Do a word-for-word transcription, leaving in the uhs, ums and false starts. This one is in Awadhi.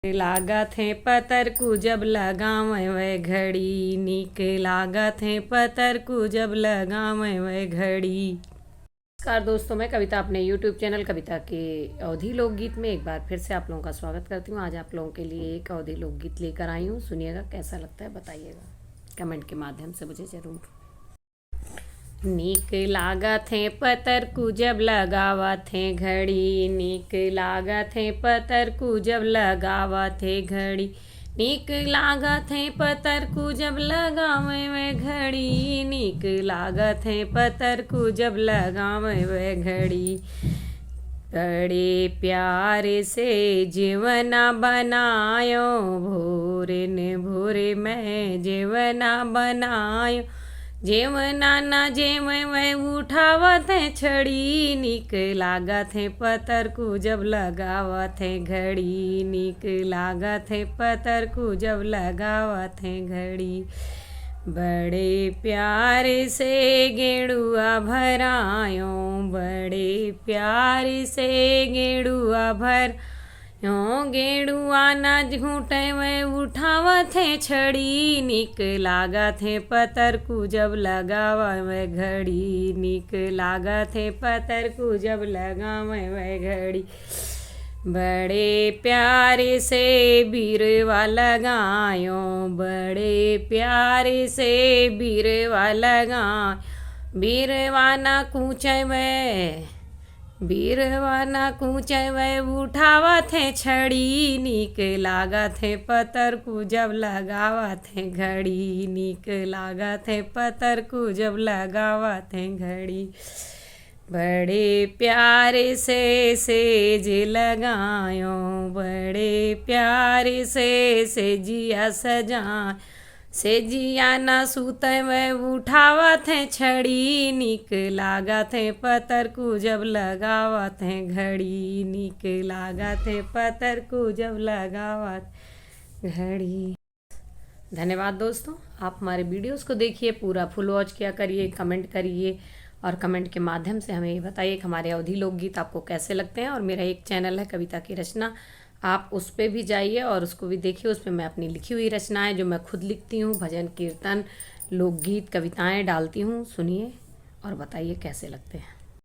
लागत है पतर कू जब लगावे वह घड़ी, नीक लागत है पतर कू जब लगावे वह घड़ी। नमस्कार दोस्तों, मैं कविता अपने YouTube चैनल कविता के अवधी लोकगीत में एक बार फिर से आप लोगों का स्वागत करती हूँ। आज आप लोगों के लिए एक अवधी लोकगीत लेकर आई हूँ, सुनिएगा, कैसा लगता है बताइएगा, कमेंट के माध्यम से मुझे जरूर। नीक लागत है पतर कू जब लगावत है घड़ी, नीक लागत है पतर कू जब लगावत है घड़ी, नीक लागत है पतर कू जब लगावे वह घड़ी, नीक लागत है पतर कू जब लगावे वह घड़ी। बड़े प्यार से जेवना बनायो, भोरे न भोरे मैं जेवना बनायो, जेवना ना जेवे वह उठावत है छड़ी, नीक लागत है पतर कू जब लगावत है घड़ी, नीक लागत है पतर कू जब लगावत है घड़ी। बड़े प्यार से गेड़ुआ भरायो, बड़े प्यार से गेड़ुआ भर यो गेड़ुआ ना घूटे वह उठावत है छड़ी, नीक लागत है पतर कू जब लगावे वह घड़ी, नीक लागत है पतर कू जब लगावे वह घड़ी। बड़े प्यार से बीरवा लगायो, बड़े प्यार से बीरवा लगायो, बीरवा ना कूचे वह, बीरवा ना कूचे वह उठावत है छड़ी, नीक लागत है पतर कू जब लगावत है घड़ी, नीक लागत है पतर कू जब लगावत है घड़ी। बड़े प्यार से सेज लगायो, बड़े प्यार से सेजिया सजायो, सेजिया ना सूते वह उठावत है छड़ी, नीक लागत है पतर कू जब लगावत है घड़ी, नीक लागत है पतर कू जब लगावत घड़ी। धन्यवाद दोस्तों, आप हमारे वीडियोज़ को देखिए, पूरा फुल वॉच किया करिए, कमेंट करिए और कमेंट के माध्यम से हमें ये बताइए कि हमारे अवधी लोकगीत आपको कैसे लगते हैं। और मेरा एक चैनल है कविता की रचना, आप उस पे भी जाइए और उसको भी देखिए। उस पे मैं अपनी लिखी हुई रचनाएं, जो मैं खुद लिखती हूँ, भजन, कीर्तन, लोकगीत, कविताएं डालती हूँ, सुनिए और बताइए कैसे लगते हैं।